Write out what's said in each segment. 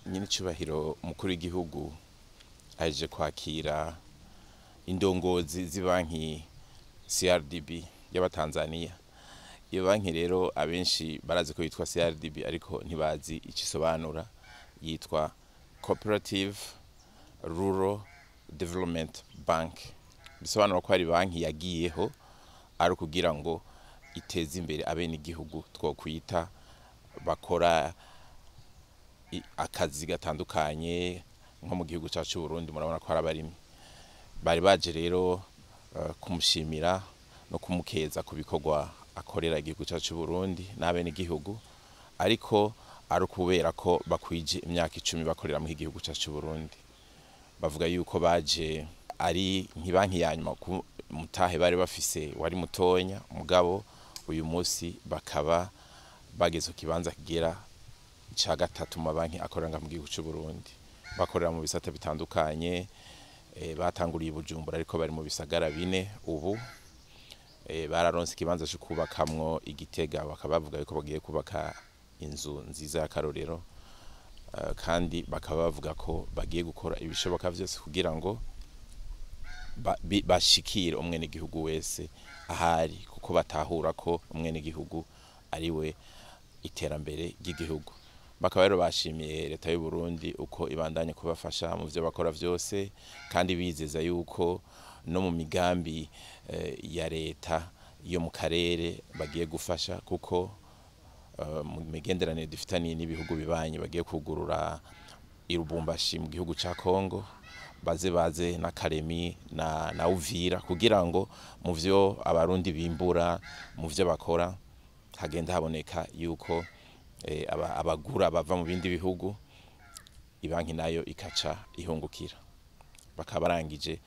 Nyenicubahiro umukuru w'igihugu aje kwakira indongozi z'ibanki CRDB y'abatanzania. Iyo banki rero abenshi barazi ko yitwa CRDB, ariko ntibazi ico isobanura. Yitwa Cooperative Rural Development Bank, bisobanura ko ari banki yagiyeho ari ukugira ngo iteze imbere abenegihugu, twokwita bakora akazi gatandukanye nko mu gihugu cyacu Burundi. Murabona ko hari abarimyi bari baje rero kumushimira no kumukeza ku bikorwa akorera igihugu cyacu Burundi n'abenegihugu, ariko ari ukubera ko bakwije imyaka 10 bakorera mu gihugu cyacu Burundi. Bavuga yuko baje ari nk'ibanki ya nyuma ku mutahe bari bafise wari mutonya, mugabo uyu munsi bakaba bageze ku kibanza kigera ca gatatu mu mabanki akorera mu gihugu cy'u Burundi. Bakorera mu bisata bitandukanye, batanguriye i Bujumbura, ariko bari mu bisagara 4 ubu. Bararonse ikibanza cyo kubakamwo igitega, bakaba bavuga yuko bagiye kubaka inzu nziza y'akarorero, kandi bakaba bavuga ko bagiye gukora ibishoboka vyose kugira ngo bashikire umwenegihugu wese ahari, kuko batahura ko umwenegihugu ari we iterambere ry'igihugu. Bakaba rero bashimiye leta y'u Burundi uko ibandanya kubafasha mu vyo bakora vyose, kandi bizeza yuko no mu migambi ya leta yo mu karere bagiye gufasha, kuko mu migenderanire dufitaniye n'ibihugu bibanyi bagiye kugurura i Lubumbashi mu gihugu ca Kongo, baze na Karemi na Uvira, kugira ngo mu vyo abarundi bimbura, mu vyo bakora, hagenda haboneka yuko abagura bava mu bindi bihugu, ibanki nayo ikaca ihungukira. Bakaba barangije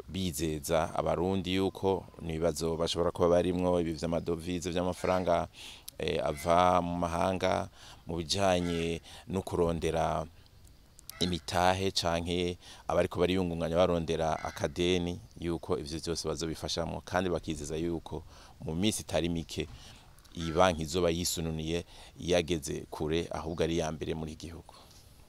bizeza abarundi yuko n'ibibazo bashobora kuba barimwo, ibi vy'amadovize, vy'amafaranga ava mu mahanga, mu bijanye no kurondera imitahe canke abariko bariyungunganya barondera akadeni, yuko ivyo vyose bazobifashamwo, kandi bakizeza yuko mu minsi itari mike iyi banki izoba yisununiye, yageze kure, ahubwo ari iya mbere muri igihugu.